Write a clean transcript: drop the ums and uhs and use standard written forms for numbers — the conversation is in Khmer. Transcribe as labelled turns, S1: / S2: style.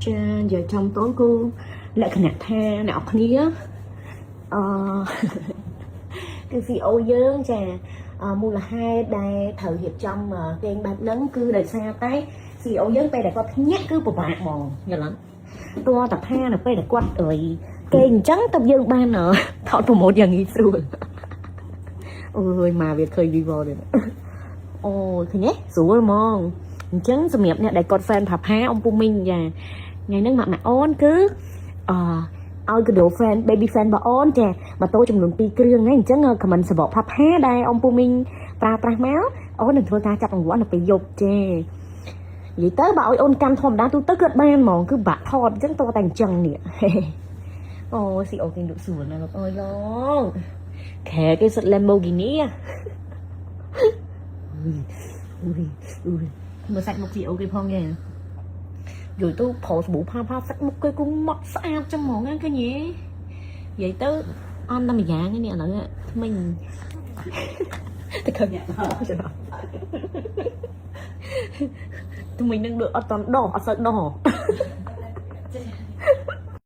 S1: ចានិយាយចំតូនគឺលក្ខណៈថាអ្នកនរគ្នាអឺ គឺ CEO យើងចាមូលហេតុដែលត្រូវរៀបចំគេងបែបហ្នឹងគឺដោយសារតែ CEO យើងពេលដែលគាត់ភ្ញាក់គឺពិបាកហ្មងយល់អត់តួតែថានៅពេលដែលគាត់អើយគេងអញ្ចឹងទៅយើងបានថត promote យ៉ាងងាយស្រួលអូយមកវាឃើញ vivo នេះអូយឃើញទេស្រួលហ្មងអញ្ចឹងសម្រាប់អ្នកដែលគាត់ fan ផាផាអំពូមីងចាថ្ងៃហ្នឹងម៉ាក់ម៉ាក់អូនគឺអឲ្យកាដូ fan baby fan របស់អូនចាម៉ូតូចំនួន2គ្រឿងហ្នឹងអញ្ចឹង comment សបកផាផាដែលអំពូមីងប្រើប្រាស់មកអូននឹងធ្វើការចាប់រង្វាន់នៅពេលយប់ចានិយាយទៅបើឲ្យអូនកាន់ធម្មតាទូទៅគឺអត់បានហ្មងគឺបាក់ថតអញ្ចឹងតតែអញ្ចឹងនេះ អូស៊ីអូគេលក់ស្រួលណាស់លោកអើយលោកខែគេសុទ្ធ Lamborghini អាអុយអុយមើលសាច់មុខ CEO គេផងគេយល់ទៅប្រសាប៊ូផាផាសាច់មុខគេគង់ម៉ត់ស្អាតចឹងហ្មងណាឃើញទេនិយាយទៅអន់តែម្យ៉ាងនេះឥឡូវថ្មិញតែឃើញច្រឡំថ្មិញនឹងដូចអត់តន់ដោះអត់សូវដោះ។